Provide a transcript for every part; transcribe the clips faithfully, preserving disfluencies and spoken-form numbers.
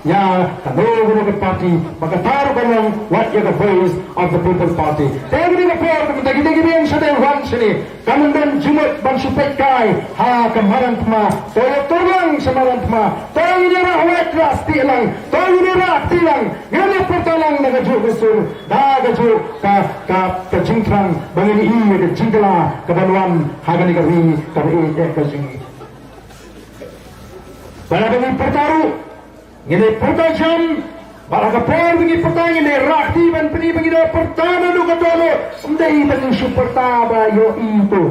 Ïa kano kano ka party ba kata ruh ka long wat ïa ka Voice of the People Party. Te kane ka por ka mynta kita ki biang shane wan shane. Ka mynta jingmut ban shu peit kai ha ka madan thma. To ïa tur lang sha madan thma. To ïa rah wait rah stieh lang. To ïa rah kti lang. Ngin ïa pyrta lang na kajuh ka sur, da kajuh ka, ka, ka jingthrang ba ngin ïohi ïa ka jingkylla kaban wan ha kane ka ri kaba ïeit ka jong ngi. Bad haba ngi pyrta ruh, ngin ïa pyrta jam, bad ha ka por ba ngi pyrta ngin ïa rah kti ban pyni ba ngi da pyrta naduh ka dohnud, ym dei ba ngin shu pyrta ba ïohi to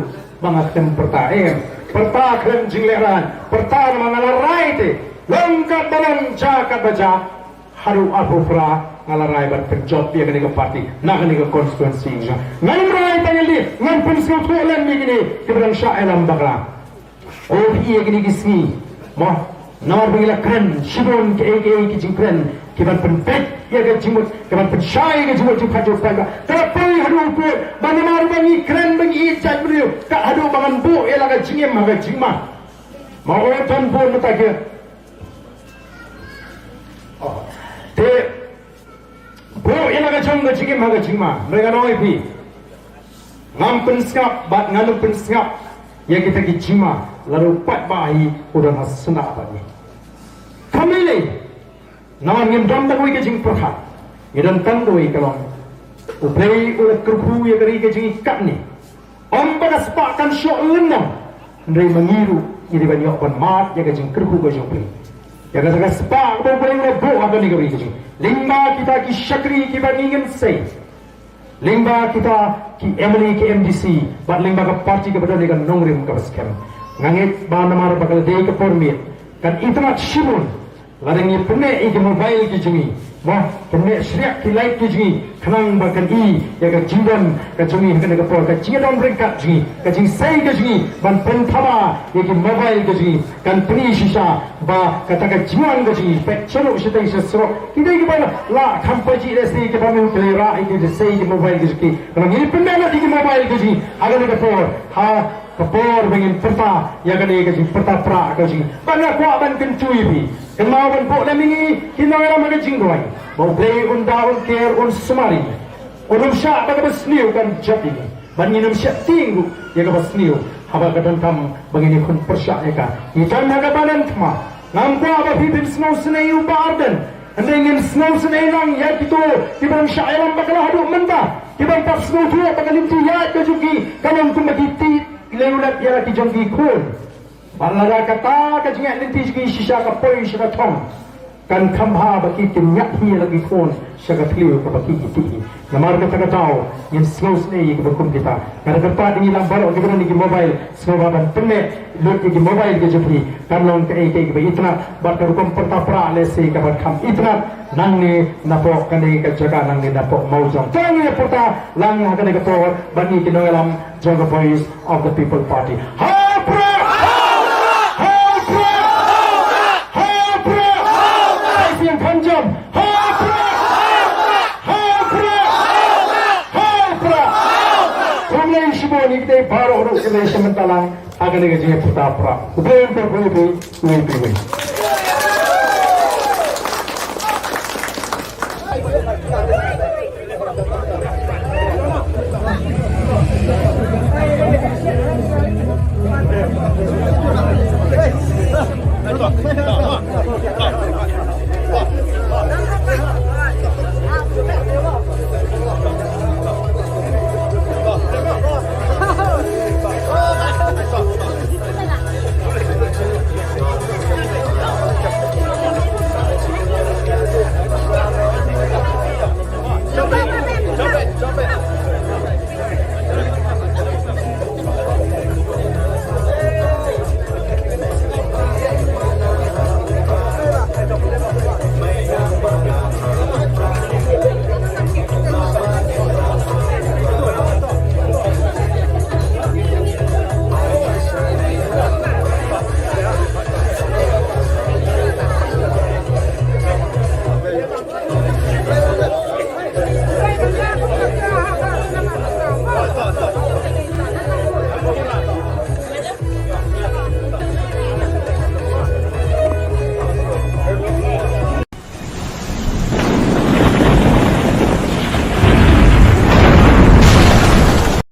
ba nga khlem pyrta, em. Pyrta khlem jinglehrain, pyrta namar nga la rai te, long katba long, jia katba jia. Haduh arphew phra nga la rai ban pynjop ïa kane ka party na kane ka constituency. Ngan rai tang ïa lade, ngan pynsngewthuh lem ïa kine kiba dang shah ïalam bakla. Oh, ïa kine ki sngi, mo, namar ba ngi la kren shibun kiei kiei ki jingkren kiban pynbeit ïa ka jingmut, kiban pynshai ïa ka jingmut jingpynjop. Ka la poi haduh u pud ba namar ba ngi kren ba ngi ïeit jaitbynriew, ka haduh ba ngan buh ïa la ka jingim ha ka jingma. Ma oi, ton bun mynta ki. Oh. Te buh ïa la ka jong ka jingim ha ka jingma. Hynrei ngan ong ïa phi, ngam pynsngap bad ngan ym pynsngap ïa kita ki jingma lada u paidbah hi u don ha sna bad ngi. Kam lei lei. Namar ngim don tang kawei ka jingpyrkhat, ngi don tang kawei ka long, U Blei u la kyrkhu ïa ka ri ka jong ngi katne. Ym ba ka spah kan shoh lyngkhuh, hynrei ma ngi ruh ngi dei ban ïoh ban mad ïa ka jingkyrkhu ka jong U Blei. Ïa kata ka spah kaba U Blei u la buh ha kane ka ri ka jong ngi. Lyngba kita ki shakri kiba ngi ngin sei, lyngba kita ki M L A, ki M D C, bad lyngba ka party kaba don ïa ka nongrim kaba skhem. Nga ngeit ba namar ba ka la dei ka por miet, kan itynnad shibun lada ngi pyneh ïa ki mobile ki jong ngi, mo, pyneh shriah ki light ki jong ngi, khnang ba kan i ïa ka jingdon ka jong ngi ha kane ka por, ka jingdon ryngkat jong ngi, ka jingsei ka jong ngi ban pynthaba ïa ki mobile ki jong ngi. Kan pyni shisha ba kata ka jingwan ka jong ngi, peit sha ruh shatei sha surok, ki dei kiba la kham pajih lehse kiba mih, ki la rah ïa ki, lehse ïa ki mobile ki jong ki. Khnang ngi pyneh lut ïa ki mobile ki jong ngi ha kane ka por, ha ka por ba ngin pyrta ïa kane ka jingpyrta pra ka jong ngi. Bad nga kwah ban kyntu ïa phi, kynmaw ban buh lem ïa ngi ki nongïalam ha ka jingduwai, ba U Blei un da, un ker, un sumar ïa ngi. Un ym shah ba kaba sniew kan jop ïa ngi, bad ngin ym shah tieng ruh ïa kaba sniew haba ka donkam ba ngin ïakhun pyrshah ïa ka. Ngi don ha ka madan thma. Ngam kwah ba phi phin sngewsynei ïa u Bah Ardent, hynrei ngin sngewsynei lang ïa kito kiba dang shah ïalam bakla haduh mynta, kiba ym pat sngewthuh ba ka lynti ïaid ka jong ki ka long kumba ki tih lem ïa la ki jong ki khun. Bad lada kata ka jingïaid lynti jong ki shisha ka poi sha ka thong, kan kham bha ba ki kin ñiah hi ïa la ki khun sha ka thliew kaba ki, ki tih hi. Namar kata ka daw ngin sngewsynei ïa kiba kum kita. Nga da kyrpad ïa ngi lang baroh kiba don ïa ki mobile, sngewbha ban pyneh lut ïa ki mobile ki jong phi. Kan long kaei kaei kaba itynnad bad ka rukom pyrta pra lehse kaba kham itynnad nangne napoh kane ka jaka, nangne napoh Mawjong. To ngin ïa pyrta lang ha kane ka por bad ngi ki nongïalam jong ka Voice of the People Party. Ha u Prah! Ha u Prah! Ha u Prah! Sa sien kham jam. Ha u Prah! Ha u Prah! Ha u Prah! Khublei shibun ïa kita baroh ruh, khublei shibun talang ha kane ka jingïapyrta pra. U Blei un kyrkhu ïa phi, uwei pa uwei.